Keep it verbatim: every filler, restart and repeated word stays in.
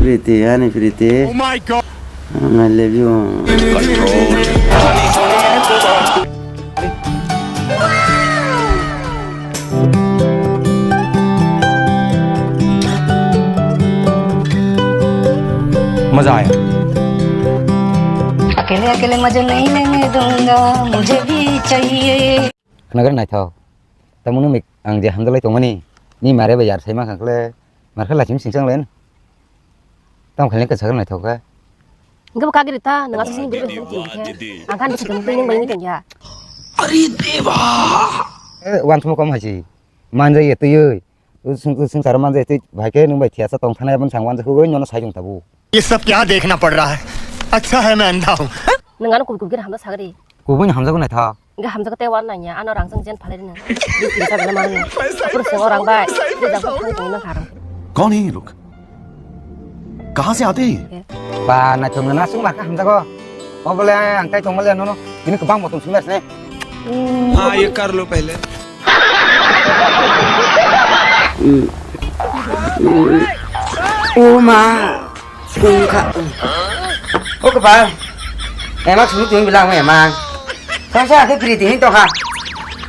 Pretty, honey, pretty. Oh my God. I love you. मजा आया। अकेले अकेले मजे नहीं लेने दूंगा, मुझे भी चाहिए। Khwnagar naithok. Tamoni mik ang je hamjalai tongmani. Ni mare bai yar saima khakle. Markha lachim singchang len. Tam khaile kwchak naithok kha. Hingke bo kagri ta, nang asuk sini beri beri tong khe. Ang kan bisi tong tong bai ni tong ya. Are deba. Eh, wan thum kom haji. Manjai ye twi. Sung sung sar manjai twi. Bhai ke nung bai thiasa tong thana ban sang wan khu nono sai jong tabu. ये सब क्या देखना पड़ रहा है? अच्छा है मैं अंधा हूँ। Nang ano kubi kubi hamla sagri. Kubui ni hamjago naithok. Hingke hamjago tei wan nangya, ano rang jang jen phalai rino. Bisi sa gana mano. Apor seng orang bai. Dia jago phang tong na kharang. कौन है ये लोग? कहाँ से आते हैं ये? Ba, naithok na sung markha hamjago. O bole ang tai tong male nono. Ini kebang motom sung sini. हाँ, ये कर लो पहले। O ma. Sungkha. O kwpal. Emang sini tumi bilang emang. Kasa ke pri tini to ha.